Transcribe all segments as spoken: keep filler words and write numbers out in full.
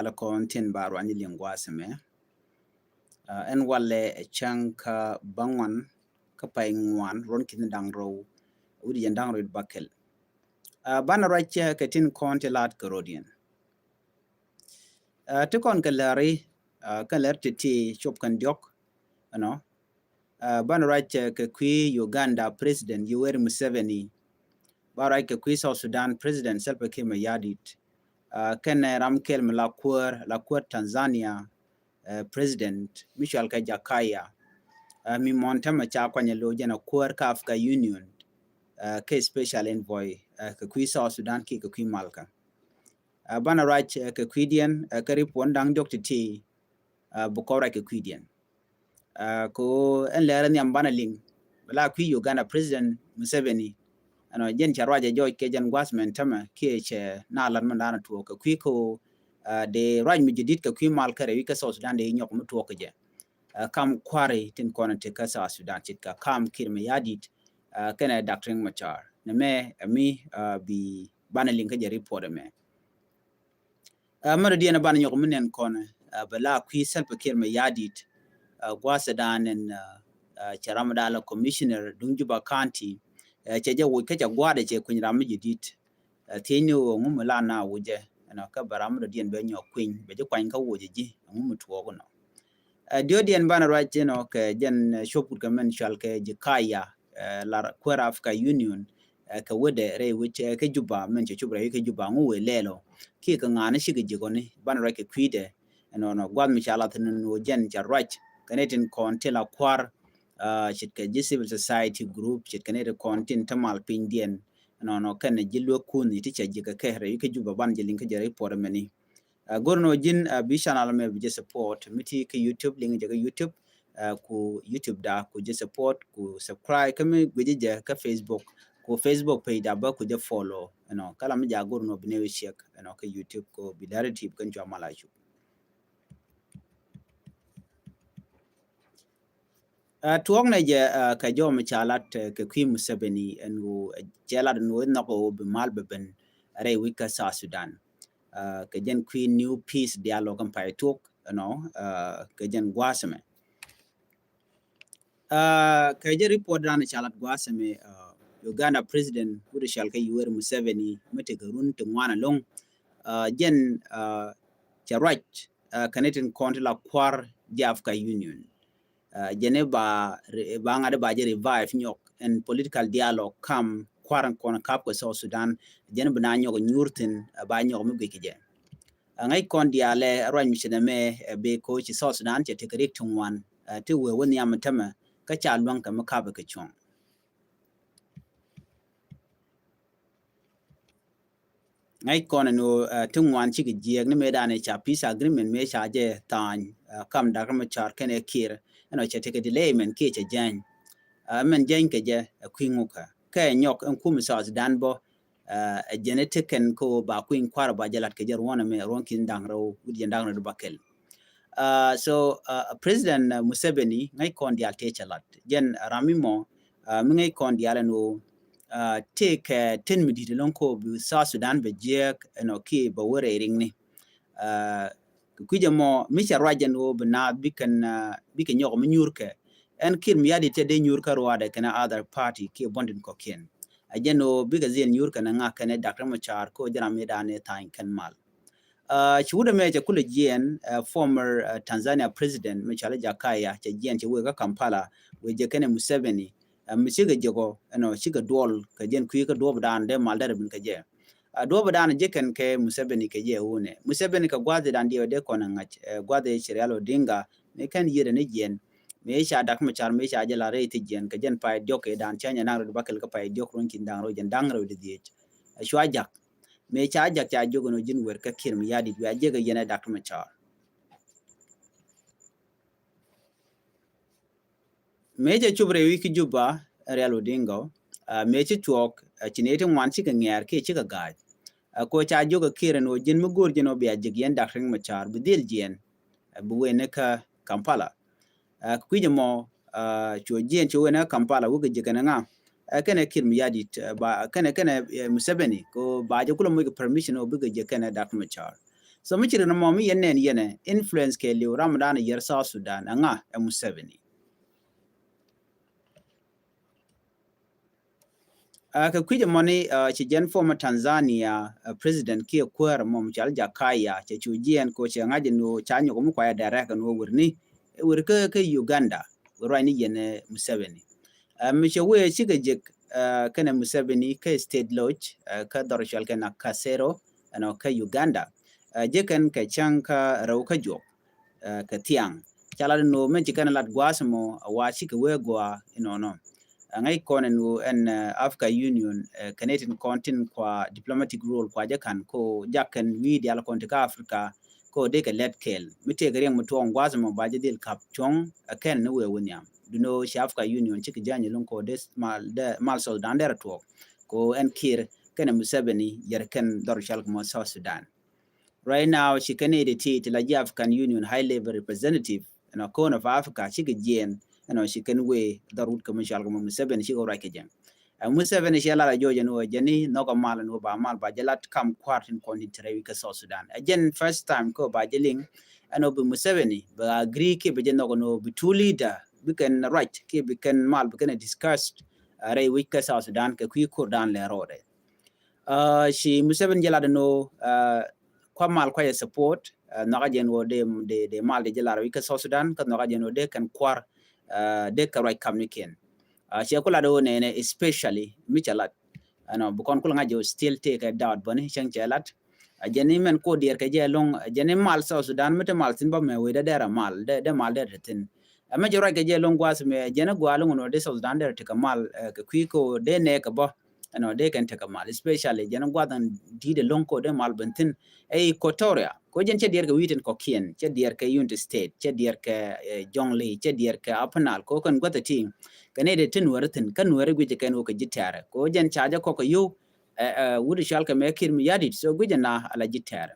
Ala kɔn tin ba ruany liŋ gua̱a̱th ɛmɛ. Ɛn walɛ ɛ cäŋ kä bäŋuan kä pay ŋuan ruɔ̱n ki̱n da̱ŋ rɛw wi̱cdɛ jiɛn da̱ŋ rɛw wi̱cdɛ bäkɛl. Banɛ ruac kɛ tin kɔn ti la̱t kɛ rɔ̱diɛn. Ti kɔn kɛ läri kɛ lär ti ti cop kɛn diɔ̱k ɛnɔ. Banɛ ruac kɛ kui̱ Uganda President Yoweri Museveni. Ba ruac kɛ kui̱ South Sudan President Salva Kiir Mayardit. Kɛnɛ ram kɛl mi la kuäär, la kuäär Tanzania President mi cual kɛ Jakaya. Mi mɔn tämɛ ca kuany ɛ lo̱c jɛn a kuäär kä Africa Union kɛ special envoy kɛ kui̱ South Sudan kiɛ kɛ kui̱ Malkä. Banɛ ruac kɛ kui̱diɛn kɛ rip wän da̱ŋ diɔ̱k ti̱ti̱. Bi kɔn ruac kɛ kui̱diɛn. Kɛ ɣöö ɛn lɛr nhiam banɛ liŋ bɛ la kui̱ Uganda President Museveni. Ɛnɔ jɛn cɛ ruac ɛ jɔɔc kɛ jɛn gua̱th mɛn tämɛ kiɛ cɛ na lat mɛn da̱a̱n tuɔɔk kɛ kui̱ kɛ ɣöö dee ruac mi jɛ di̱t kɛ kui̱ mal kärɛ wi̱c kä South Sudan dee nyɔk mi tuɔɔk kɛ jɛ. Kam kua̱ri tin kɔn ti kä South Sudan ce̱tkɛ kam Kiir Mayardit kɛnɛ Doctor Riek Machar. Nɛ mɛ ɛ mi bi banɛ liŋ kä jɛ report ɛmɛ. Mɛ rɔ diɛn banɛ nyɔk mi nɛn kɔn bɛ la kui̱ Salva Kiir Mayardit gua̱a̱th ɛ da̱a̱n ɛn cɛ ram da̱a̱n la commissioner duŋ Juba County. Cɛ jɛ woc kä cɛ gua̱a̱dɛ cɛ kui̱ny ram mi jɛ di̱t. Thiecni ɣöö ŋu mi la na wucɛ ɛnɔ kä bɛ ram mi dɔ̱diɛn bɛ nyɔk kui̱ny bɛ ji̱ kuany kä wucɛ ji̱ ɛŋu mi tuɔɔk ɛnɔ. Diɔ̱diɛn banɛ ruac ɛnɔ kɛ jɛn cuɔp kut kɛ mɛn cual kɛ Jakaya la kuäär Africa Union kɛ wetdɛ rɛy wec kɛ Juba mɛn cɛ cop rɛy wec kɛ Juba ŋu wëë lɛl ɔ kiɛ kɛ ŋa̱a̱n cikɛ ji̱ kɔni banɛ ruac kɛ kui̱dɛ. Ɛnɔnɔ gua̱th mi ca lath ni nuɔ jɛn ca ruac kɛ ni tin kɔn ti la kua̱r ce̱tkɛ ji̱ civil society group ce̱tkɛ ni tin kɔn tin te mal pinydiɛn. Ɛnɔnɔ kɛn ji̱ luek kun ti ca ji̱ kɛ kɛ rɛy wec kɛ Juba banɛ jɛ liŋ kä jɛ rɛy puɔt mɛni. Go̱r nɔ ji̱n bi channel mɛ bi jɛ support mi ti kä YouTube, liŋ jɛ kä YouTube ku YouTube da ku jɛ support ku subscribe kä mi guic jɛ kä Facebook ku Facebook page da bä ku jɛ follow. Ɛnɔ kä la mi ja go̱r nɔ bi nɛ wä check ɛnɔ kä YouTube ku bi lɛri tip kɛn cua mal a cup. Tuɔɔk nɛ jɛ kɛ jɔw mi ca lat kɛ kui̱ Museveni ɛn ɣöö cɛ lat ɛn ɣöö nhɔk ɣöö bi mal bɛ ben rɛy wec kä South Sudan. Kɛ jɛn kui̱ new peace dialogue ɛn pay tuɔɔk ɛnɔ kɛ jɛn gua̱a̱th ɛmɛ. Kɛ jɛ report dan ca lat gua̱a̱th ɛmɛ Uganda President wut ɛ cɔal kɛ Yoweri Museveni mi tekɛ run ti ŋuan ɛlɔ̱ŋ. Jɛn cɛ ruac kɛn itin kɔn ti la kua̱r jɛ Africa Union. Jɛn iba ba ŋa̱t iba jɛ revive nyɔk ɛn political dialogue kam kua̱r ɛn kɔn kap kɛ South Sudan. Jɛn iba na nyɔk nyuur thin ba nyɔk mi guic kɛ jɛ. Ŋäc kɔn diaalɛ ruac mi ci nɛmɛ ɛ bi koci South Sudan cɛ tekɛ rik ti ŋuan ti wee wä nhiam tämɛ kä ca luäŋ kɛ mi kapɛ kɛ cuɔ̱ŋ. Ŋäc kɔn ɛn ɣöö ti ŋuan cikɛ jiɛɛk ni mëë danɛ ca peace agreement mëë ca jɛ tha̱a̱ny kam Doctor Machar kɛnɛ Kiir ɛn ɔ cɛ tekɛ delay mɛn kiɛ cɛ jɛny. Mɛn jɛny kɛ jɛ ɛ kui̱ ŋukä kɛ nyɔk ɛn kum South Sudan bɔ. Ɛ jɛn ɛ tekɛn kä ba kui̱ny kua̱r ba jɛ lat kɛ jɛ ruɔ̱n ɛmɛ ruɔ̱n ki̱n da̱ŋ rɛw wi̱c jɛn da̱ŋ rɛw di ba kɛl. So President Museveni ŋäc kɔn diaal tëë cɛ lat jɛn ram mi mɔ mi ŋäc kɔn diaal ɛn ɣöö tëëkɛ tin mi di̱t ɛlɔ̱ŋ kɔ bi South Sudan bɛ jiɛɛk ɛn ɔ kiɛ bɛ wä rɛy riŋni. Kɛ kui̱c ɛmɔ mi cɛ ruac ɛn ɣöö bi naath bikɛn bikɛ nyɔk mi nyuurkɛ ɛn Kiir Mayardit cɛ dee nyuur kä ruaadɛ kɛnɛ other party kiɛ buɔ̱ntin kɔ̱kiɛn. A jɛn ɣöö bikɛ dhil nyuur kɛnɛ ŋa kɛnɛ Doctor Machar kä ɣöö jɛ ram mi danɛ tha̱a̱ny kɛn mal. Ci wut ɛmɛ cɛ kulɛ jiɛɛn former Tanzania President mi cɔalɛ Jakaya cɛ jiɛɛn cɛ wee kä Kampala wee jɛ kɛnɛ Museveni. Mi cikɛ jɛ kɔ ɛnɔ cikɛ duɔl kɛ jɛn kui̱ kä duɔp dan dee mal dɛrɛ bin kɛ jɛ. A duɔp dan jɛ kɛn kɛ Museveni kɛ jɛ wunɛ Museveni kɛ gua̱thi dan diɛ dee kɔn ŋa̱c gua̱thi ci Raila Odinga mi kɛn yiëdɛ ni jiɛɛn. Mi ca Doctor Machar mi ca jɛ la rɛy ti jiɛɛn kɛ jɛn pay diɔk kɛ dan cɛ nyɛ naŋ rɛw di ba kɛl kä pay diɔk ruɔ̱n ki̱n daŋ rɛw jɛn daŋ rɛw di dhiec. Ɛ cua jak. Mëë ca jak ca jiök ɛn ɣöö ji̱n wer kä Kiir Mayardit wiaa jiäk ɛ yɛn ɛ Doctor Machar. Mëë cɛ cop rɛy wi̱c kä Juba ɛ Raila Odinga mëë cɛ cuɔɔk ci nɛy ti ŋuan cikɛ ŋɛ̈r kiɛ cikɛ ga̱a̱c. Ɛ kɔ ca jiök ɛ Kiir ɛn ɣöö ji̱n mi go̱o̱r ji̱n ɣöö bia jiäk yɛn Doctor Machar bi dhil jiɛɛn ɛ bi wëë ni kä Kampala. Ɛ kɛ kui̱c ɛmɔ cuɔ jiɛn cuɔ wen ɛ Kampala wekɛ jɛ kɛnɛ ŋa ɛ kɛnɛ Kiir Mayardit ɛ ba kɛnɛ kɛnɛ Museveni kɛ ba jɛ kulɛ moc kɛ permission ɔ bikɛ jɛ kɛnɛ Doctor Machar. So mi ci rin mɔ mi yɛn nɛn yɛn ɛ influence kɛ liw ram dan yɛr South Sudan, ɛŋa? Ɛ Museveni. Ɛ kɛ kui̱c ɛmɔni, ɛ ci jɛn former Tanzania, ɛ president kiɛ kuäär mɔ mi cɔal Jakaya, cɛ cu jiɛn ko cɛ ŋa̱c ɛn ɣöö ca nyɔk mi kuayɛ direct ɛn ɣöö wër ni, wër kä, kä Uganda, wër ruacni yɛn ɛ Museveni. Ɛ mi cɛ wëë cikɛ jek, ɛ kɛnɛ Museveni kä State Lodge, ɛ kä dhɔr cɔal kɛ Nakasero, ɛnɔ kä Uganda. Ɛ jek kɛn kɛ cäŋ kä rɛw kä juɔk, ɛ kɛ thiaŋ. Ca lat ɛn ɣöö mɛn ci kɛn lat gua̱a̱th ɛmɔ a wa cikɛ wee gɔaa inɔnɔ. Ɛ ŋäc kɔn ɛn ɣöö ɛn, ɛ Africa Union, ɛ kɛn ɛ tin kɔn tin kua diplomatic role kua jɛ ka̱n ko jak kɛn wi̱i̱ diaal kɔn ti kä Africa ko dee kɛ lɛt kɛɛl. Mi tëëkɛ riɛŋ mi tuɔɔk gua̱a̱th ɛmɔ ba jɛ dhil ka̱p cuɔ̱ŋ ɛ kɛn ni wee wä nhiam. Duno ci Africa Union cikɛ jäny ɛlɔ̱ŋ ko dee mal, dee mal South Sudan derɛ tuɔɔk. Ko ɛn Kiir kɛnɛ Museveni yɛr kɛn dhɔr cɔal kɛ mɔ South Sudan. Right now ci kɛn i̱ ti ti la ji̱ African Union high level representative ɛnɔ Horn of Africa cikɛ jiɛɛn ɛnɔ ci kɛn wee dhɔr wut kɛ mi cɔal kɛ mɔ Museveni cikɛ ruac kɛ jɛ. Ɛ Museveni ciɛ lat a jɔɔc ɛn ɣöö jɛn i̱ nhɔk a mal ɛn ɣöö ba mal ba jɛ lat kam kua̱r tin kɔn tin te rɛy wi̱c kä South Sudan. Ɛ jɛn first time kä ba jɛ liŋ ɛn ɣöö bi Museveni bɛ agree kiɛ bɛ jɛ nhɔk ɛn ɣöö bi two leader bi kɛn ruac kiɛ bi kɛn mal bi kɛn discussed, ɛ rɛy wi̱c kä South Sudan kɛ kui̱ kur dan lɛ rɔɔdɛ. Ɛ ci Museveni jɛ lat ɛn ɣöö, ɛ kua mal kua yɛ support, ɛ nhɔk a jɛn ɣöö dee, dee, dee mal dee jɛ lar wi̱c kä South Sudan kä nhɔk a jɛn ɣöö dee kɛn kua̱r, ɛ dee kɛ ruac kamnikiɛn. Ɛ ciɛ ku lat ɣöö nɛnɛ especially mi cɛ lat. Ɛnɔ bi kɔn kul ŋa̱c jɛ ɣöö still tëëkɛ doubt bäni cäŋ cɛ lat. Ɛ jɛn i̱ mɛn ko diɛɛr kɛ jɛ ɛlɔ̱ŋ, ɛ jɛn i̱ mal South Sudan mi te mal thi̱n bä mɛ wee dee dɛr a mal, dee, dee mal dee te thi̱n. Ɛmɛ jɛ ruac kɛ jɛ ɛlɔ̱ŋ gua̱a̱th mɛ jɛn i̱ gua̱a̱ lo̱ŋ nɔ dee South Sudan dee tekɛ mal, ɛ kɛ kui̱ ko dee nɛɛkɛ bä. Ɛnɔ dee kɛn tekɛ mal, especially jɛn i̱ gua̱a̱th in di̱i̱t ɛlɔ̱ŋ ko dee mal ben thi̱n. Ɛ Equatoria ko jɛn cɛ diɛɛr kɛ wi̱i̱ tin kɔ̱kiɛn, cɛ diɛɛr kɛ Unity State, cɛ diɛɛr kɛ, ɛ Jonglei, cɛ diɛɛr kɛ Upper Nile ko kɛn gua̱th ɛ ti. Kɛ nɛy dee ti Nuɛri thi̱n kä Nuɛri guic kɛn wä kɛ ji̱ tɛɛrɛ ko jɛn ca jɛ kɔk kɛ yio̱w, ɛ, ɛ wut cɔal kɛ mɛ Kiir Mayardit, so guic ɛn na ala ji̱ tɛɛrɛ.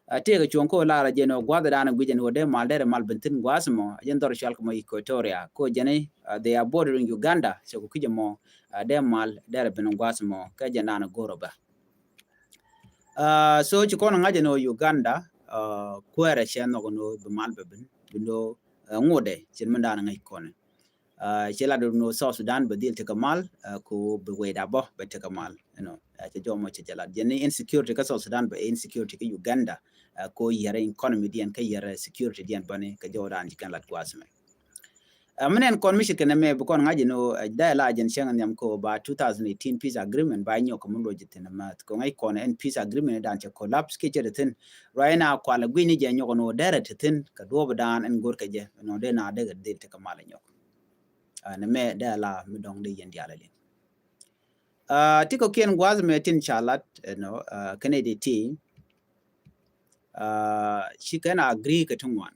Ɛ tëëkɛ cuɔ̱ŋ kä ɣöö lar ɛ jɛn ɣöö gua̱th dan ɛ guic ɛn ɣöö dee mal derɛ mal ben thi̱n gua̱a̱th ɛmɔ ɛ jɛn dhɔr cɔal kɛ mɔ Equatoria ko jɛn i̱, ɛ, they are bordering Uganda, cɛ ku kui̱c ɛmɔ, ɛ, dee mal derɛ ben gua̱a̱th ɛmɔ kɛ jɛn dan ɛ go̱r ɛ bä. Ɛ so ci kɔn ŋa̱c ɛn ɣöö Uganda, ɛ kuäärɛ cɛ nhɔk ɛn ɣöö bi mal bɛ ben, bi nɔ, ɛ ŋotdɛ cin min dan ɛ ŋäc kɔn ɛ. Ɛ ci lat ɛn ɣöö South Sudan bɛ dhil tekɛ mal, ɛ ko bi wecda bä bɛ tekɛ mal. Ɛnɔ ɛ cɛ jɔmɔ cɛ jɛ lat jɛn i̱ insecurity kä South Sudan bɛ insecurity kä Uganda, ɛ ko yɛrɛ economy diɛn kä yɛrɛ security diɛn bäni kɛ jɔwdan ci kɛn lat gua̱a̱th mɛ. Ɛ mi nɛn kɔn mi ci kɛn ɛmɛ bi kɔn ŋa̱c ɛn ɣöö, ɛ, dee la jɛn cäŋ nhiam ko ba two thousand eighteen peace agreement ba nyɔk kɛ mi luɔc ji̱ thi̱n ɛmɛ ko ŋa̱c kɔn ɛn peace agreement dan cɛ collapse kiɛ cɛ de thi̱n. Ruac na kual ɛ gui̱ni jɛ nyɔk ɛn ɣöö derɛ te thi̱n kɛ duɔɔp dan ɛn go̱r kɛ jɛ ɛn ɣöö dee na dee kɛ dhil tekɛ mal ɛ nyɔk. Ɛ nɛmɛ dee la mi dɔ̱ŋ dee yɛn diaal ɛ liŋ. Ɛ ti kɔ̱kiɛn gua̱a̱th mɛ tin ca lat ɛnɔ, ɛ kɛn i̱ dee ti, ɛ ci kɛn agree kɛ ti ŋuan,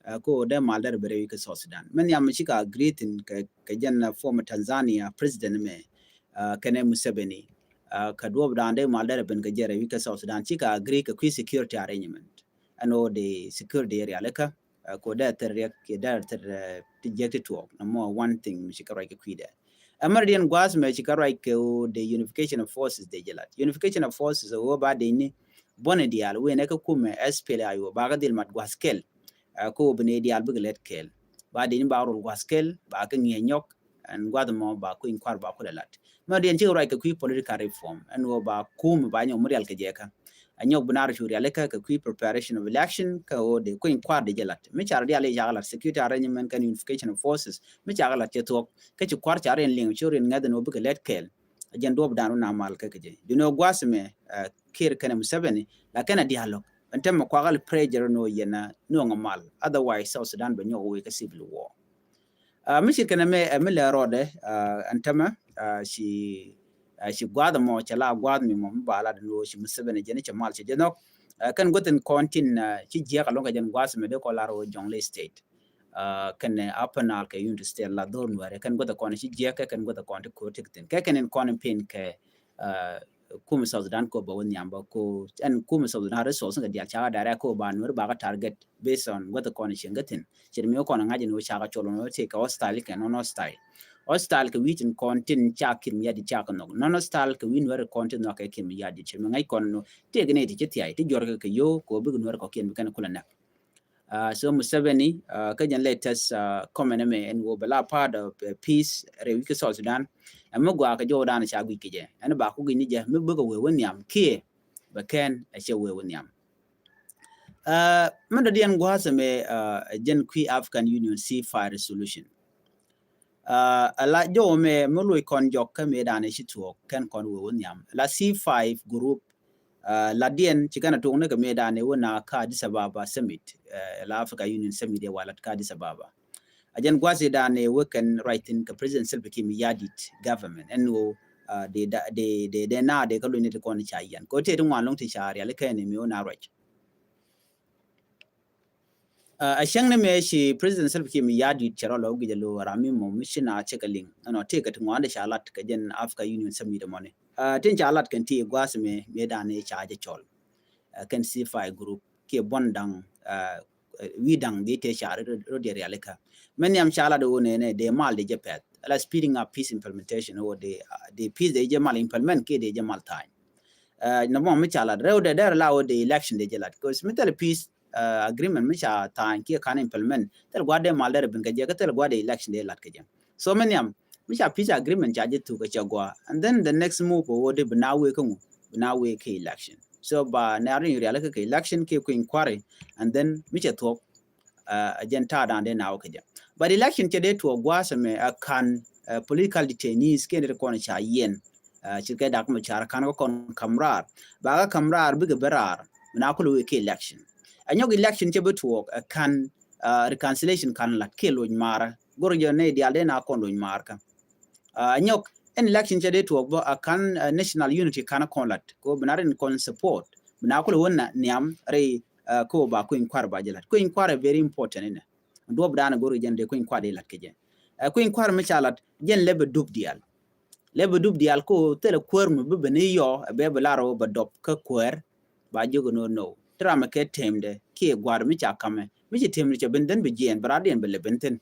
ɛ ko dee mal derɛ ben rɛy wi̱c kä South Sudan. Mɛn nhiam ci kɛ agree thi̱n kɛ, kɛ jɛn, ɛ former Tanzania president mɛ, ɛ kɛnɛ Museveni, ɛ kɛ duɔɔp dan dee mal derɛ ben kɛ jɛ rɛy wi̱c kä South Sudan ci kɛ agree kɛ kui̱ security arrangement. Ɛn ɣöö dee security area likä, ɛ ko dee thil riɛk kiɛ dee thil, ɛ ti jiäk ti tuɔɔk nɔmɔ one thing mi ci kɛ ruac kɛ kui̱dɛ. Ɛ mɛr diɛn gua̱a̱th mɛ ci kɛ ruac kɛ ɣöö dee unification of forces dee jɛ lat. Unification of forces ɛ ɣöö ba dee ni buɔ̱ni diaal wëë nɛ kä kumɛ S P L A I O ba kɛ dhil mat gua̱a̱th kɛl. Ɛ ko bi ni diaal bikɛ lɛt kɛl ba dee ni ba rol gua̱a̱th kɛl ba kɛ ŋi̱eec nyɔk. Ɛn gua̱th mɔ ba kui̱ny kua̱r ba kulɛ lat. Mɛ diɛn cikɛ ruac kɛ kui̱ political reform ɛn ɣöö ba kum ba nyɔk mi rial kɛ jɛ kä. A nyɔk bi nar cu rial ikä kɛ kui̱ preparation of election kä ɣöö dee kui̱ny kua̱r dee jɛ lat. Mi car dial i̱ cakɛ lat security arrangement kɛn unification of forces mi cakɛ lat cɛ thuɔ̱k. Kä ci kua̱r car in liŋ cu rin ŋäth ɛn ɣöö bikɛ lɛt kɛɛl. A jɛn duɔp dan run a mal kä kɛ jɛ. Duno gua̱th mɛ, ɛ, Kiir kɛnɛ Museveni la kɛnɛ dialogue. Ɛn tɛmɛ kuakä li pressure ni ɣöö yɛn a nuɔŋ a mal. Otherwise South Sudan bɛ nyɔk wee kä civil war. Ɛ mi ci kɛn ɛmɛ ɛ mi lɛ rɔɔdɛ, ɛ ɛn tämɛ, ɛ ci, ɛ ci gua̱a̱th ɛmɔ cɛ la gua̱a̱th mi mɔ mi ba la dɛn ɣöö ci Museveni jɛn cɛ mal cɛ jɛ nhɔk. Ɛ kɛn guäth in kɔn tin, ɛ ci jiɛk alɔŋ kɛ jɛn gua̱a̱th mi dee kɔn lar ɣöö Jonglei State, ɛ kɛn Upper Nile kɛ Unity State la dhor Nuɛri. Kɛn guäth kɔn ci jiɛk kɛ kɛn guäth kɔn ti ko̱r tik thin kɛ kɛn in kɔn in pin kɛ, ɛ kum South Sudan ko ba wä nhiam ba ko ɛn kum South Sudan resource kɛ dial cakɛ direct ko ba Nuɛri ba kɛ target based on guäth kɔn cieŋ kɛ thin. Cɛ mi kɔn ŋa̱c ni wä cakɛ col ni wä ti kɛ hostile kɛ non hostile. Hostile kɛ wi̱i̱ tin kɔn tin ca Kiir Mayardit ca kɛ nhɔk. Non hostile kɛ wi̱i̱ Nuɛr kɔn tin nhɔk kɛ Kiir Mayardit. Cɛ mi ŋa̱c kɔn nɔ tëëk ni ti cɛ thiay ti jɔr kɛ kɛ yo kɛ wä bikɛ Nuɛr kɔkiɛn bi kɛn kulɛ näk. Uh, so Museveni, uh, kä jɛn latest, uh, comment mɛ ɛn wä bɛ la part of, uh, peace rɛy wi̱c kä South Sudan. Ɛn mi gɔaa kɛ jɔw dan ca guic kɛ jɛ ɛn ba ku guic ni jɛ mi bikɛ wee wä nhiam kiɛ bɛ kɛn ɛ cɛ wee wä nhiam. Uh, mi dɔ̱diɛn gua̱a̱th ɛmɛ, uh, jɛn kui̱ African Union ceasefire resolution. Uh, ala jɔw mɛ mi luɔc kɔn jɔk kä mëë danɛ ci tuɔɔk kɛn kɔn wee wä nhiam. La C five group, uh, la diɛn ci kɛn a tuɔɔk ni kɛ mëë danɛ wä na kä Addis Ababa summit, uh, la Africa Union summit yɛ walat kä Addis Ababa. A jɛn gua̱a̱th i̱ danɛ wä kɛn ruac thi̱n kɛ President Salva Kiir Mayardit government ɛn wä, uh, de, de, de, de na de kä luɔc ni ti kɔn ca yɛn kɛ wä tëë ti ŋuan loŋ ti ca riali kɛn mi wä na ruac. Uh, a cäŋ ni mëë ci President Salva Kiir Mayardit cɛ rɔ lɔ gi̱c a lo ram mi mɔ mi ci na cɛ kɛ liŋ. Ɛnɔ tëëkɛ ti ŋuan di ca lat kɛ jɛn Africa Union summit mɔni. Uh, tin ca lat kɛn ti gua̱a̱th mëë mëë danɛ ca jɛ cɔl. Uh, kɛn C five group kiɛ buɔ̱n da̱ŋ, uh, wi̱i̱ da̱ŋ di tëë ca rɔ diɛ rialikä. Mɛ nhiam ca lat wä nɛnɛ dee mal di jɛ pɛth. Ala speeding up peace implementation wä dee, uh, dee peace dee jɛ mal implement kiɛ dee jɛ mal tha̱a̱ny. Uh, nɔmɔ mi ca lat rɛw dee dɛr la wä dee election dee jɛ lat. Cause mi thil peace, uh, agreement mi ca tha̱a̱ny kiɛ kan implement thil gua̱a̱th dee mal dɛr bin kɛ jɛ kä thil gua̱a̱th dee election dee lat kɛ jɛ. So mi nhiam mi ca peace agreement ca jɛ thuk kɛ cɛ gua̱a̱ and then the next move wä dee bi na wee kä ŋu bi na wee kɛ election. So ba nɛr ni rialikä kɛ election kiɛ kui̱ny kua̱ri and then mi cɛ thuɔk, uh, a jɛn ta̱a̱ da̱a̱n dee na wä kɛ jɛ. But election cɛ dee tuɔɔk gua̱a̱th ɛmɛ a kan, uh, political detainees kiɛ ni ti kɔn ca yɛn, uh, ci kɛ Doctor Machar kan kɛ kɔn ka̱m raar ba kɛ ka̱m raar bikɛ ben raar mi na kulɛ wee kɛ election. A nyɔk election cɛ bi tuɔɔk a kan, uh, reconciliation kan lat kiɛ loc maarä go̱r jɛ ni diaal dee na kɔn loc maarä. Uh, a nyɔk ɛn election cɛ dee tuɔɔk bä a kan, uh, national unity kan kɔn lat kɛ wä bi na rin kɔn support bi na kulɛ wä na nhiam rɛy, uh, kɛ wä ba kui̱ny kua̱r ba jɛ lat. Kui̱ny kua̱r ɛ very important inɛ. Duɔp danɛ go̱r jɛn dee kui̱ny kua̱r dee lat kɛ jɛ. Uh, kui̱ny kua̱r mi ca lat jɛn lɛ bɛ dup diaal. Lɛ bɛ dup diaal ko thilɛ kuäär mi bi ben i̱ yɔ ɛ bɛ bi lar wä bɛ dɔp kä kuäär. Ba jiök inɔ no ti ram ɛ kɛ temdɛ kiɛ gua̱r mi ca kamɛ mi ci temdɛ cɛ ben dhän bi jiɛɛn bɛ radiɛn bɛ lɛ ben thin.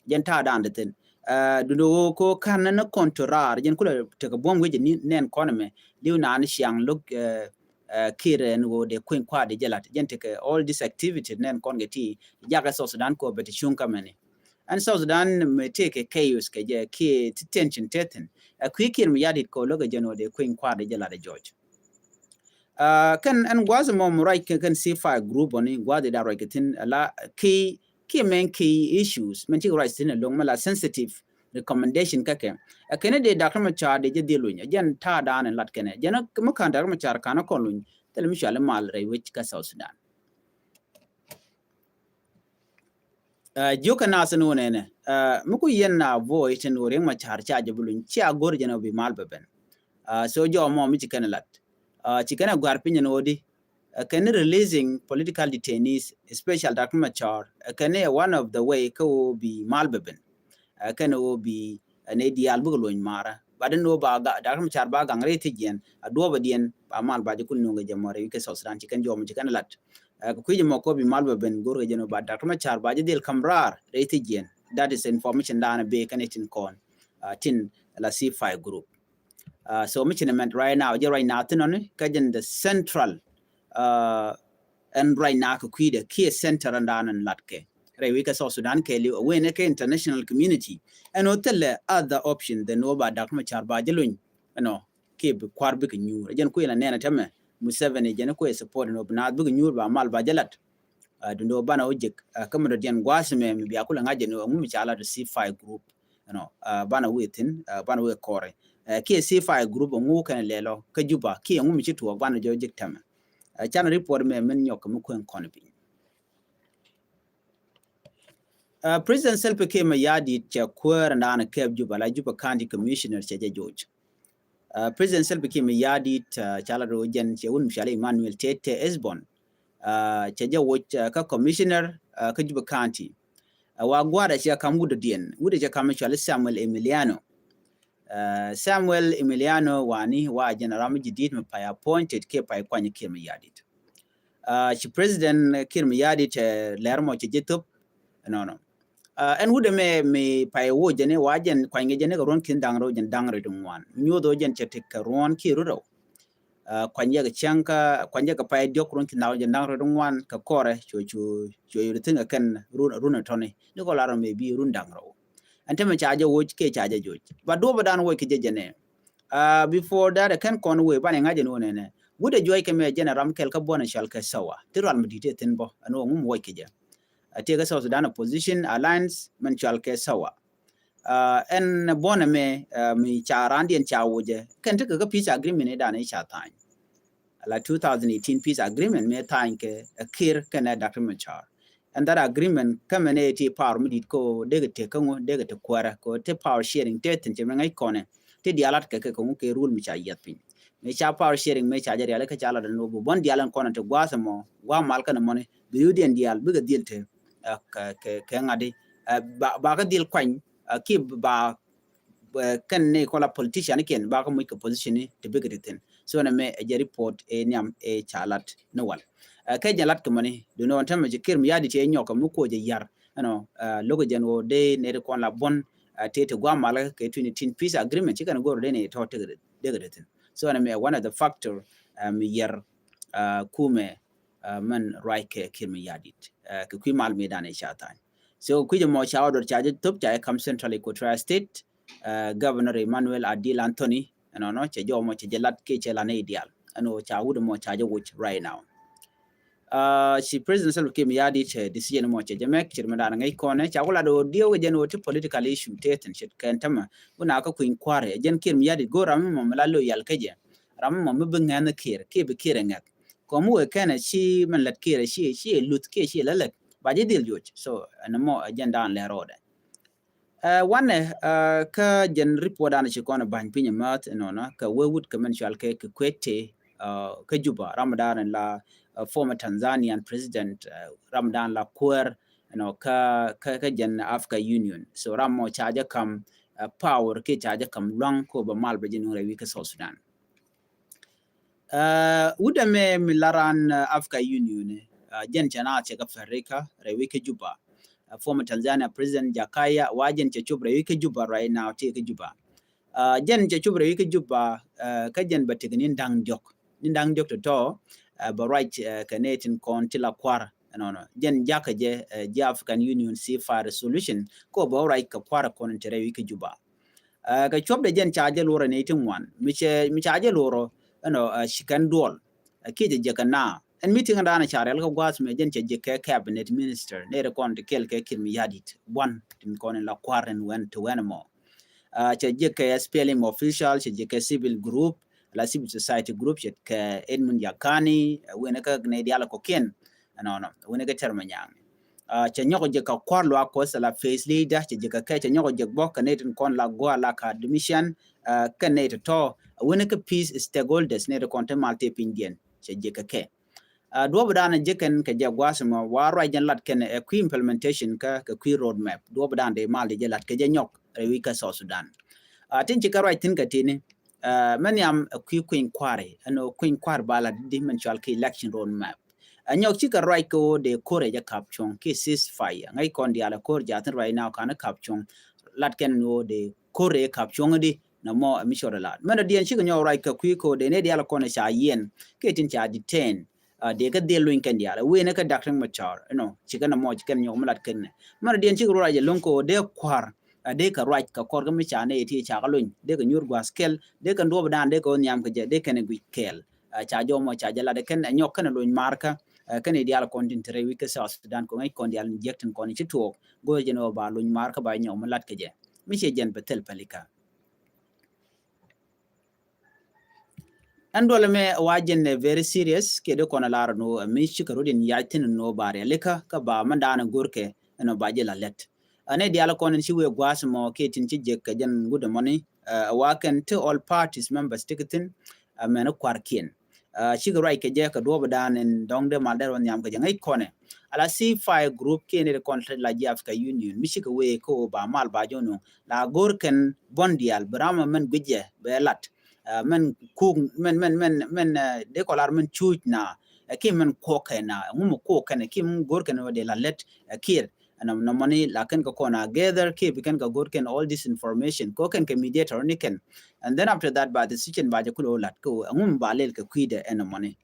Jɛn ta̱a̱ da̱a̱n dɛ thin. Uh, dundo wä ko kan ni kɔn to raar jɛn kulɛ tekɛ buɔ̱m wecɛ ni nɛn kɔn ɛmɛ li̱w naan ciaŋ lo̱k, uh, uh, Kiir ɛn wä dee kui̱ny kua̱r dee jɛ lat jɛn tekɛ all this activity nɛn kɔn kɛ ti jakɛ South Sudan ko bɛ ti cuŋ kamɛni. Ɛn South Sudan mi tëëkɛ chaos kɛ jɛ kiɛ ti tension te thin. Ɛ kui̱ Kiir Mayardit kɛ lo̱kɛ jɛn wä dee kui̱ny kua̱r dee jɛ lat ɛ jɔc. Uh, kɛn ɛn gua̱a̱th mɔ mi ruac kɛ kɛn C five group ɔni gua̱a̱th i̱ da̱a̱ ruac kɛ thi̱n ala key, key mɛn key issues mɛn cikɛ ruac thi̱n ɛlɔ̱ŋ mɛ la sensitive recommendation kä kɛ. Ɛ kɛn i̱ dee Doctor Machar dee jɛ dhil luny ɛ jɛn ta̱a̱ da̱a̱n ɛn lat kɛn ɛ jɛn mi ka̱n Doctor Machar ka̱n ɛ kɔn luny thilɛ mi cuali mal rɛy wec kä South Sudan. Uh, jiökɛ nath ni wä nɛnɛ, uh, mi ku yɛn na voice tin wä Riek Machar ca jɛ bi luny cia go̱r jɛn wä bi mal bɛ ben. Uh, so jɔmɔ mi ci kɛn lat. Uh, ci kɛn a guar piny ni wä di. Uh, kɛn releasing political detainees, especially Doctor Machar. Uh, kɛn one of the way kä wä bi mal bɛ ben. Uh, kɛn wä bi, uh, ni diaal bikɛ luny mara. Ba den wä ba ga, Doctor Machar ba gaŋ rɛy thi̱jiɛn. A duɔbɛ diɛn ba mal ba jɛ kul nuŋ kɛ jɛ mɔ rɛy kɛ South Sudan ci kɛn jɔmɔ ci kɛn lat. Ɛ, kɛ kui̱c mɔ kɔ bi mal bɛ ben go̱r kɛ jɛn ba Doctor Machar ba jɛ dhil ka̱m raar rɛy thi̱jiɛn. That is information da̱a̱n bee kɛn itin kɔn, uh, tin la C five group. Uh, so mi ci ni mɛn right now jɛ right now thin ɔni kä jɛn the central, uh, ɛn right now kɛ kui̱dɛ kiɛ center ɛn da̱a̱n ɛn lat kɛ rɛy wi̱i̱ kɛ South Sudan kɛ liw ɛ wen kɛ international community. Ɛn ɔ thilɛ other option than wä ba Doctor Machar ba jɛ luny. Ɛnɔ kiɛ bi kuar bikɛ nyuur. Jɛn kui̱ la nɛn a tämɛ Museveni jɛn kui̱ support ni wä bi naath bikɛ nyuur ba mal ba jɛ lat. Uh, dundo banɛ wä jek, uh, kä mi dɔ̱diɛn gua̱a̱th mɛ mi bia kulɛ ŋa̱c jɛ ni wä ŋu mi ca lat C five group. Ɛnɔ, uh, banɛ wä thi̱n, uh, banɛ wä kɔrɛ. Uh, kiɛ C five group ŋu kɛn lɛlɔ kä Juba kiɛ ŋu mi ci tuɔɔk banɛ jɛ wä jek tämɛ. Uh, canɛ report mɛ min nyɔk kɛ mi kueŋ kɔn piny. Uh, President Salva Kiir Mayardit cɛ kuäär ɛn da̱a̱n kɛɛp Juba la Juba County Commissioner cɛ jɛ joc. Uh, President Salva Kiir Mayardit, uh, ca la ro̱o̱ jɛn cɛ wun mi cɔal Emmanuel Tete Esbon. Uh, cɛ jɛ woc, uh, kä commissioner, uh, kä Juba County. Uh, wa gua̱a̱r cɛ kam wut dɔ̱diɛn, wut cɛ kam cɔal Samuel Emiliano. Uh, Samuel Emiliano wani wa jɛn ram jidit mi pay appointed kiɛ pay kuany Kiir Mayardit. Uh, ci President Kiir Mayardit, uh, lɛr mɔ cɛ jɛ thop. Nɔnɔ. Ɛn wut ɛmɛ mi pay woc jɛn i̱ wa jɛn kuany kɛ jɛn i̱ kɛ ruɔ̱n ki̱n da̱ŋ rɛw jɛn da̱ŋ rɛw ti ŋuan. Nyuoth ɣöö jɛn cɛ ti kɛ ruɔ̱n kiɛ rut rɛw. Kuany jɛ kɛ cäŋ kä kuany jɛ kɛ pay diɔ̱k ruɔ̱n ki̱n da̱ŋ rɛw jɛn da̱ŋ rɛw ti ŋuan kɛ kɔrɛ cuɛ cu cuɛ yot thi̱n kɛ kɛn run run ɛ tɔ̱ni ni kɔ lar mɛ bi run da̱ŋ rɛw. Ɛn tämɛ ca jɛ woc kiɛ ca jɛ joc ba duɔ̱pä dan woc kɛ jɛ jɛn ɛ. Before that ɛ kɛn kɔn wee banɛ ŋa̱c ɛn wä nɛnɛ wut ɛ juɔc kɛ mɛ jɛn ɛ ram kɛl kä buɔ̱n ɛ cɔal kɛ Sawa ti rual mi di̱t ɛ thi̱n bä ɛn wä ŋum woc kɛ jɛ. Ɛ tiɛ kɛ South Sudan Opposition Alliance mɛn cɔal kɛ Sawa. Ɛn buɔ̱n ɛmɛ mi ca randiɛn ca wocɛ kɛn tekɛ kä peace agreement i̱ dan i̱ ca tha̱a̱ny. Ala two thousand eighteen peace agreement mɛ tha̱a̱ny kɛ ɛ Kiir kɛnɛ Doctor Machar. Ɛn that agreement kä mɛn ɛ ti power mi di̱t ko dee kɛ tek kä ŋu dee kɛ tek kuɛrɛ ko ti power sharing ti thi̱n cɛ mɛ ŋäc kɔnɛ ti dialat kɛ kɛ kä ŋu kɛ rule mi ca yiath piny. Mɛ ca power sharing mɛ ca jɛ riali kä ca lat ɛn wä bi buɔ̱n dial ɛn kɔnɛ ti gua̱a̱th ɛmɔ gua̱a̱ mal kɛn ɛmɔni bi yudiɛn dial bikɛ dhil te kɛ kɛ ŋa̱di. Ba kä dhil kuany ki ba kɛn ni kɔla politician kiɛn ba kä muc kɛ position ni ti bikɛ ti thin. So nɛ mɛ ɛ jɛ report ɛ niam ɛ ca lat ni wal. Kɛ jɛ lat kɛ mɔni duni ɔn tämɛ jɛ Kiir mi yadi ti ɛ nyɔk kɛ mi kuɔ jɛ yar ɛnɔ lokä jɛn wä dee nɛ ti kɔn la buɔn ti ti guam mal kɛ twenty eighteen peace agreement ci kɛn go̱r dee ni tɔ ti kɛ ti thin. So nɛ mɛ one of the factor mi yar kumɛ mɛn ruac kɛ Kiir mi yadit kɛ kui̱ mal mi dan ɛ ca tha̱a̱ny. So kui̱ jɛ mɔ ca ɔdɔr ca jɛ thop ca jɛ kam Central Equatoria State. Governor Emmanuel Adil Anthony ɛnɔnɔ cɛ jɔmɔ cɛ jɛ lat kɛ cɛ lan i̱ dial ɛn wä ca wut mɔ ca jɛ wuc right now. Ci President Salva Kiir mi yadi cɛ decision mɔ cɛ jɛ mɛk cɛ mi dan ŋäc kɔnɛ ca wula do diɛ wä jɛn wä ti political issue te thin cɛ kɛn tämɛ wuna kä kui̱ kuarɛ jɛn Kiir mi yadi go̱ ram mɔ mi la lo yal kä jɛ ram mɔ mi bi ŋɛn Kiir kiɛ bi Kiir ŋɛth. Kɔm wee kɛnɛ ci mɛn lät kiɛ ci ci luth kiɛ ci lät lät ba ji̱ dhil yoc. So ɛn mɔ agenda an lɛ rɔɔdɛ. Wanɛ kä jɛn report an ci kɔn ba̱ny piny mäth nɔnɔ kɛ wee wut kɛ mɛn cual kɛ kɛ kuet te kä Juba ram dan la former Tanzanian president ram dan la kuɛɛr ɛnɔ kä kä jɛn Africa Union. So ram mɔ ca jɛ kam power kiɛ ca jɛ kam luaŋ ko ba mal bɛ jɛ nuŋ rɛy wi̱i̱ kä South Sudan. Wut ɛmɛ mi la ran Africa Union jɛn cɛ na cɛ kä Africa rɛy wi̱i̱ kä Juba. Former Tanzania President Jakaya wa jɛn cɛ cop rɛy wi̱i̱ kä Juba right now tëë kä Juba. Jɛn cɛ cop rɛy wi̱i̱ kä Juba kä jɛn bɛ tek ni da̱ŋ diɔk ni da̱ŋ diɔk tɔtɔ bɛ ruac kɛ nɛ tin kɔn ti la kuar ɛnɔnɔ jɛn jakä jɛ jɛ African Union ceasefire resolution ko bɛ ruac kɛ kuar kɔn ti rɛy wi̱i̱ kä Juba. Kɛ cuɔpdɛ jɛn ca jɛ luɔrɛ ni ti ŋuan mi cɛ mi ca jɛ luɔrɔ ɛnɔ ci kɛn duɔl. Kiɛ jɛ jɛ kɛ na ɛn meeting dan ca rɛl kɛ gua̱a̱th mɛ jɛn cɛ jɛ kɛ cabinet minister nɛ rɛ kɔn ti kɛl kɛ Kiir mi yadit buɔn tin kɔn in la kuar in wɛn ti wɛn mɔ. Cɛ jɛ kɛ S P L M official cɛ jɛ kɛ civil group la civil society group cɛ kɛ Edmund Yakani wɛn kɛ nɛ dial kɔ kiɛn ɛnɔnɔ wɛn kɛ tɛr mɛ nyaŋ. Cɛ nyɔk jɛ kɛ kuar luak kɔ sɛ la faith leader cɛ jɛ kɛ kɛ cɛ nyɔk jɛ bɔ kɛ nɛ tin kɔn la gua la ka admission kɛ nɛ ti tɔ wɛn kɛ peace stakeholders nɛ ti kɔn ti mal ti piny diɛn cɛ jɛ kɛ kɛ. Duɔp dan jɛ kɛn kɛ jɛ guas mɔ wa ruac jɛn lat kɛn ɛ kui̱ implementation kä kɛ kui̱ road map duɔp dan de mal de jɛ lat kɛ jɛ nyɔk rɛ wi̱i̱ kä South Sudan. Tin ci kɛ ruac tin kɛ tini mɛ nhiam ɛ kui̱ kui̱ny kuari ɛn kui̱ny kuar ba lat di mɛn cual kɛ election road map. Ɛ nyɔk cikɛ ruac kɛ wä de kore jɛ kap cuɔ̱ŋ ki ceasefire ŋäc kɔn dial ɛ kor jathin ruac na kan kap cuɔ̱ŋ lat kɛn wä de kore kap cuɔ̱ŋ di. Na mɔ mi cɔr lat mɛn diɛn cikɛ nyɔk ruac kɛ kui̱ ko de ne dial kɔn ca yɛn kɛ tin ca detain. Dee kä dhil luny kɛn dial wen kä Doctor Machar ɛnɔ cikɛ na mɔ cikɛ nyɔk mi lat kɛn nɛ mɛn diɛn cikɛ ruac ɛ luny ko de kuar. Dee kɛ ruac kɛ kɔr kä mi ca ne ti ca kä luny dee kɛ nyur guas kɛl dee kɛ duɔp dan dee kɛ wä nhiam kɛ jɛ dee kɛn guic kɛl. Ca jɔmɔ ca jɛ lat kɛn nyɔk kɛn luny markä. Kɛn dial kɔn tin tere wi̱i̱ kä South Sudan kɔn ŋäc kɔn dial ni jek tin kɔn ci tuɔɔk go̱o̱r jɛn wä ba luny markä ba nyɔk mi lat kɛ jɛ mi cɛ jɛn bɛ thil pɛlika. Ɛn duɔlɛ mɛ wa jɛn ɛ very serious kiɛ dee kɔn ɛ lar ɛn ɣöö ɛ mi cikɛ rot in yac thin ɛn ɣöö ba rialikä kä ba mɛn daanɛ go̱rkɛ ɛn ɣöö ba jɛ la lɛt. Ɛn ɛ dial kɔn in ci wee gua̱a̱th mɔ kiɛ tin ci jek kɛ jɛn wut ɛmɔni ɛ wa kɛn ti all parties members tikɛ thin. Ɛ mɛn ɛ kua̱rkiɛn cikɛ ruac kɛ jɛ kɛ duɔ̱ɔ̱p dan in dɔ̱ŋ dee mal dee rɔ nhiam kɛ jɛ ŋäc kɔnɛ. Ala ceasefire group kiɛ ni ti kɔn ti la ji̱ Africa Union mi cikɛ wee kä ɣöö ba mal ba jɔnu la go̱r kɛn buɔ̱n diaal bi ram mɛn guic jɛ bɛ lat. Mɛn kuk mɛn mɛn mɛn mɛn dee kɔlar mɛn cuuc na ɛ ki mɛn kuɔk kɛ na ŋum kuɔk kɛn ɛ ki mɛn go̱r kɛn wä dee la lɛt ɛ kiɛr. ɛn nɔmɔni la kɛn kɛ kɔn a gather kiɛ bi kɛn kɛ go̱r kɛn all this information kɛ kɛn kɛ mediator ni kɛn. And then after that ba decision ba jɛ kulɛ wä lat kɛ wä ɛŋu mi ba lɛl kɛ kui̱dɛ ɛn nɔmɔni.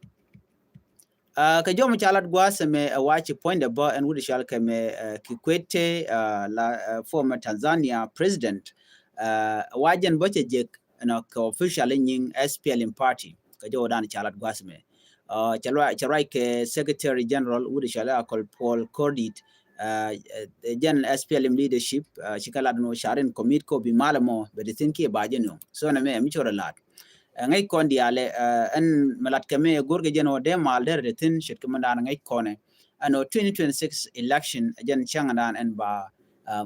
Kɛ jɔm ca lat gua̱a̱th ɛmɛ ɛ wa ci puɔ̱nydɛ bä ɛn wut cɔal kɛ mɛ Kikwete la former Tanzania president. Ɛ wa jɛn bä cɛ jek ɛnɔ kɛ official nyiŋ S P L M party kɛ jɔwdan ca lat gua̱a̱th ɛmɛ. Cɛ ruac kɛ secretary general wut cɔal Akol Paul Kordit. Jɛn S P L M leadership ci kɛ lat nɔ carin commit kɔ bi mal ɛmɔ bɛ di thin kiɛ ba jɛ nɔ. So nɛ mɛ mi cɔrɛ lat ŋäc kɔn diaalɛ ɛn mɛ lat kɛ mɛ go̱rkɛ jɛn ɔ dee mal derɛ dee thin ce̱tkɛ mɛndan ŋäc kɔnɛ. Ɛn ɔ twenty twenty-six election jɛn cäŋdan ɛn ba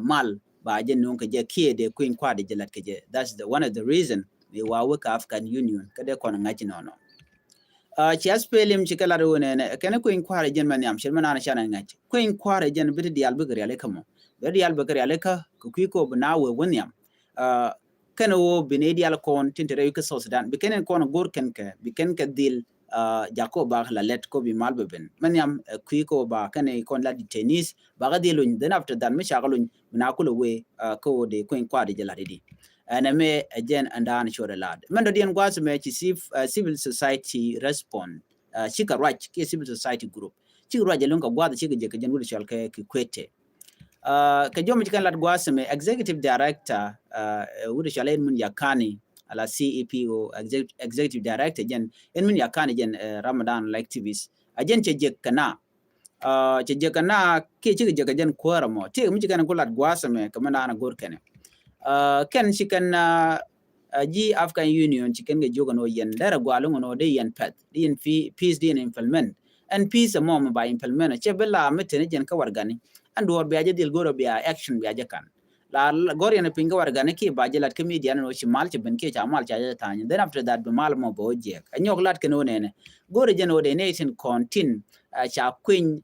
mal ba jɛ nuŋ kɛ jɛ kiɛ dee kui̱ny kua̱r dee jɛ lat kɛ jɛ. That's the one of the reason mi wa wek African Union kä dee kɔn ŋa̱c nɔnɔ. Ci S P L M ci kɛ lat wä nɛnɛ kɛn kui̱ny kua̱r jɛn mɛ nhiam ce̱t mɛndan canɛ ŋa̱c kui̱ny kua̱r jɛn bi ti diaal bikɛ rialikä mɔ bi ti diaal bikɛ rialikä kɛ kui̱ kɔ bi na wee wä nhiam. Kɛn ɣöö bi nɛy diaal kɔn tin te rɛy kä South Sudan bi kɛn in kɔn go̱r kɛn kɛ bi kɛn kɛ dhil jakä ɣöö ba la lɛt kɔ bi mal bɛ ben mɛ nhiam. Kui̱ kɔ ba kɛn in kɔn la detainees ba kä dhil luny then after that mi ca kä luny bi na kulɛ wee kä ɣöö dee kui̱ny kua̱r di jɛ la di di. Ɛn ɛmɛ ɛ jɛn ɛn daan cuɔt ɛ laat mɛn dɔ̱diɛn gua̱a̱th mɛ ci civil society respond. Cikɛ ruac kiɛ civil society group cikɛ ruac ɛ luŋ kɛ gua̱a̱th cikɛ jɛ kɛ jɛn wut cɔal kɛ Kikwete. Kɛ jɔm ci kɛn lat gua̱a̱th mɛ executive director wut cɔal ɛn min yakani ala C E P O executive director jɛn ɛn min yakani jɛn Ramadan like activist. A jɛn cɛ jek kɛ na cɛ jek kɛ na kiɛ cikɛ jek kɛ jɛn kuäärä mɔ ti mi ci kɛn ku lat gua̱a̱th mɛ kɛ mɛ naan a go̱r kɛnɛ. Kɛn ci kɛn ji̱ African Union ci kɛn kɛ jiök ɛn ɣöö yɛn derɛ gua̱a̱l ŋɔn ɣöö dee yɛn pɛth dee yɛn peace dee yɛn implement. Ɛn peace ɛmɔ mi ba implement cɛ bi la mi teni jɛn kä wargani. Ɛn duɔ̱ɔ̱r bia jɛ dhil go̱rɛ bia action bia jɛ kan la go̱r yɛn piny kä wargani kiɛ ba jɛ lat kä media ni ɣöö ci mal cɛ ben kiɛ ca mal ca jɛ tha̱a̱ny then after that bi mal ɛmɔ bɛ wä jiɛk ɛ nyɔk lat kɛn ɣöö nɛnɛ. Go̱rɛ jɛn ɣöö dee nɛy tin kɔn tin ca kuiny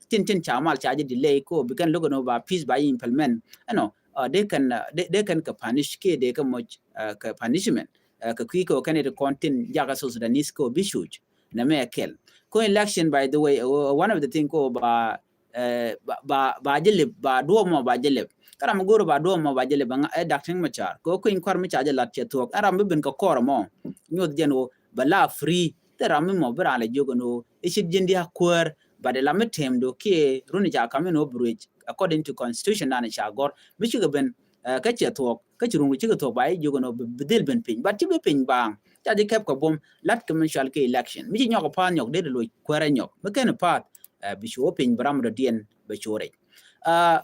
tin tin ca mal ca jɛ delay ko bi kɛn lo̱k ɛn ɣöö ba peace ba jɛ implement ɛnɔ. Dee kɛn dee kɛn kɛ punish kiɛ dee kɛ moc kɛ punishment. Kɛ kui̱ kɛ ɣöö kɛn it kɔn tin jakä South Sudanese kɛ ɣöö bi cuc nɛ mɛ kɛl. Ko election by the way one of the thing ko ba ba ba jɛ lip ba duɔ̱ɔ̱p mɔ ba jɛ lip. Kä ram mi go̱o̱r ba duɔ̱ɔ̱p mɔ ba jɛ lip ɛ Dak Riek Machar kɛ ɣöö kui̱ny kua̱r mi ca jɛ lat cɛ thuɔ̱k ɛn ram mi ben kɛ kɔɔr ɛmɔ. Nyoth jɛn ɣöö bɛ la free thil ram mi mɔ bi raan lɛ jiök ɛn ɣöö i̱ cit ji̱n dia̱a̱k kuäär. But ɛ la mi tɛm do̱ kiɛ run i̱ ca ka̱m in ɣöö bi ruëc according to constitution dan i̱ ca gɔ̱r mi cikɛ ben kä cɛ thuɔ̱k kä ci run ru cikɛ thuɔ̱k ba i̱ jiök ɛn ɣöö bi dhil ben piny but ci bi piny baaŋ. Ca ji̱ kɛp kɛ buɔ̱m la̱t kɛ min cɔal kɛ election mi ci nyɔk ɛ pa̱a̱th nyɔk dee di loc kuäärä nyɔk mi ken ɛ pa̱a̱th. Bi cu wä piny bi ram dɔ̱diɛn bɛ cu rɛc.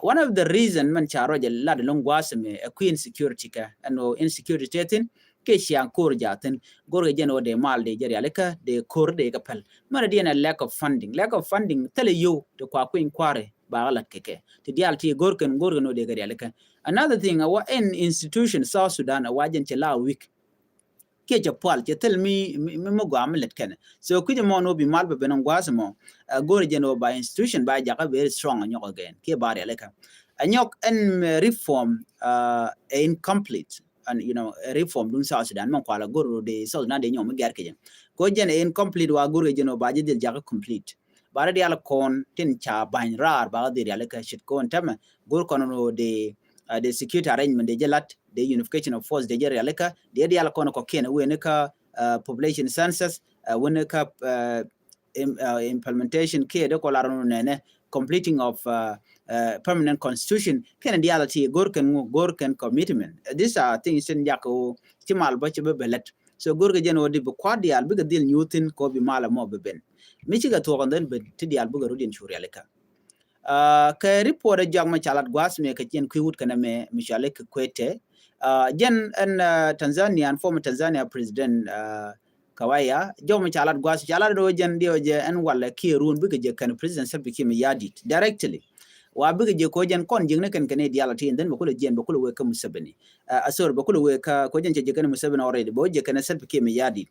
One of the reason mɛn ca ruac ɛ lat ɛlɔ̱ŋ gua̱a̱th ɛmɛ ɛ kui̱ insecurity kɛ ɛn ɣöö insecurity tëë thi̱n kiɛ ciaŋ ko̱r jaathin. Go̱rkɛ jɛn ɣöö dee mal dee jɛ rialikä dee ko̱r dee kɛ päl. Mɛn dɔ̱diɛn ɛ lack of funding lack of funding thilɛ yio̱w ti kua kui̱ny kua̱ri ba kä lat kɛ kɛ ti diaal ti go̱rkɛn go̱rkɛn ɣöö dee kɛ rialikä. Another thing ɛ wa ɛn institution South Sudan ɛ wa jɛn cɛ la weak. Kiɛ cɛ pual cɛ thil mi mi mi gɔaa mi lɛt kɛnɛ. So kui̱c ɛmɔ ni wä bi mal bɛ ben ɛn gua̱a̱th ɛmɔ. Go̱o̱rɛ jɛn wä ba institution ba jakä very strong ɛ nyɔk again kiɛ ba rialikä. Ɛ nyɔk ɛn reform ɛ incomplete. And you know reform dun South Sudan mɛ kualɛ go̱o̱rɛ dee South Sudan dee nyɔk mi gɛr kɛ jɛ. Kɛ wä jɛn ɛ incomplete wa go̱o̱rɛ jɛn wä ba jɛ dhil jakä complete. Ba ri dial kɔn tin ca ba̱ny raar ba kä dhil rialikä cit kɔn tämɛ. Go̱o̱r kɔn ni wä dee dee security arrangement dee jɛ lat dee unification of force dee jɛ rialikä dee dial kɔn kɔ kiɛn wen kä population census wen kä implementation kiɛ dee kɔ lar nɔ nɛnɛ completing of permanent constitution kiɛn dial ti go̱r kɛn ŋu go̱r kɛn commitment. These are things tin jak wä ci mal bä ci bä bɛ lät. So go̱r kɛ jɛn wä di bi kuat dial bikɛ dhil nyuthin kɔ bi mal mɔ bɛ ben mi cikɛ thuɔk and then bɛ ti dial bikɛ rut in cu rialikä. Kɛ report ɛ jɔak mɛ ca lat gua̱a̱th mɛ kɛ ciɛn kui̱ wut kɛnɛ mɛ mi cɔal i̱ Kikwete. Jɛn ɛn Tanzania ɛn former Tanzania president Kawaya jɔak mɛ ca lat gua̱a̱th ca lat ɛn ɣöö jɛn diɛ ɣöö jɛ ɛn walɛ kiɛ ruun bikɛ jɛ kɛn president Salva Kiir Mayardit directly. Wa bikɛ jɛ kɛ ɣöö jɛn kɔn jiäkni kɛn kɛn i̱ diaal ati and then bɛ kulɛ jiɛn bɛ kulɛ wee kä Museveni. Sorry bɛ kulɛ wee kä kɛ ɣöö jɛn cɛ jɛ kɛn Museveni already bɛ wä jɛ kɛn Salva Kiir Mayardit.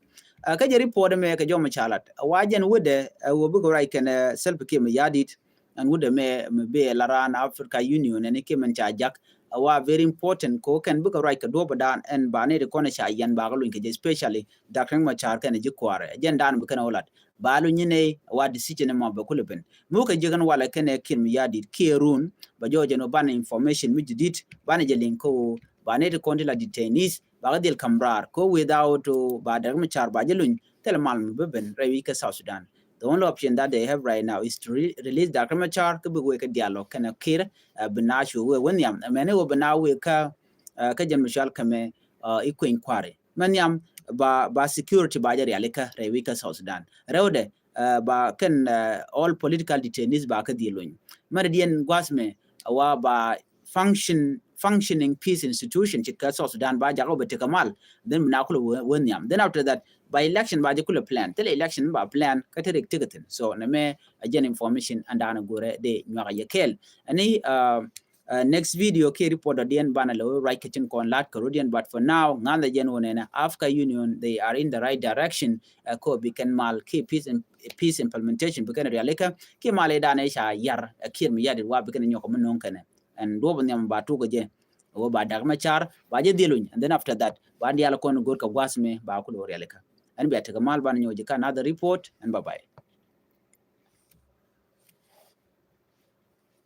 Kä jɛ report mɛ kɛ jɔak mɛ ca lat wa jɛn wetdɛ ɛ ɣöö bikɛ ruac kɛn Salva Kiir Mayardit. Ɛn wut ɛmɛ mi bee la raan Africa Union ɛn i̱ kiɛ mɛn ca jak a wa very important ko kɛn bikɛ ruac kɛ duɔpɛ dan ɛn ba ni ti kɔn ca yɛn ba kɛ luny kɛ jɛ, especially Doctor Machar kɛn ji̱ kuarɛ jɛn dan bi kɛn olat ba luny ni wa decision mɔ bɛ kulɛ ben. Mukɛ ji̱ kɛn walɛ kɛn ɛ Kiir Mayardit kiɛ run ba jɔ jɛn ban information mi jidit ban jɛ liŋ ko ba ni ti kɔn ti la detainees ba kɛ dhil kam rar ko without ba Doctor Machar ba jɛ luny thil mal mi bi ben rɛy wi̱c kɛ South Sudan. The only option that they have right now is to re release Doctor Machar kɛ bi wek kɛ dialogue kɛn Kiir, uh, bi na cu wek wä nhiam mɛni wä bi na wek kä, uh, kä jɛn mi cual kɛmɛ, uh, i kueny kuari mɛ nhiam ba ba security ba jɛ riali kä rɛy wi̱c kä South Sudan rɛwdɛ, uh, ba kɛn, uh, all political detainees ba kɛ dhil luny mɛ rɛ diɛn guas mɛ wa ba function functioning peace institution ci kä South Sudan ba jakä bɛ tekɛ mal. Then bi na kulɛ wä nhiam. Then after that ba election ba jɛ kulɛ plan thil election ba plan kä te rik tekɛ thin. So nɛ mɛ a jɛn information and dan a gurɛ de nyuak a yɛ kɛl. Ani, uh, uh, next video kiɛ report dɔ diɛn banɛ lɛ wä ruac kɛ cin kɔn lat kɛ rodiɛn, but for now ŋa̱n dɛ jɛn wä nɛnɛ Africa Union they are in the right direction. Uh, ko bi kɛn mal kiɛ peace, peace implementation bi kɛn rialikä kiɛ mal idan ɛ ca yar ɛ Kiir Mayardit wa bi kɛn nyɔk mi no̱ŋ kɛnɛ. And duɔp nhiam ba tuk jɛ wä ba Doctor Machar ba jɛ dhil luny, and then after that ba dial kɔn go̱r kɛ guas mi ba kulɛ rialikä. And bia tekɛ mal ban nyɔk jɛ kä another report and bye bye.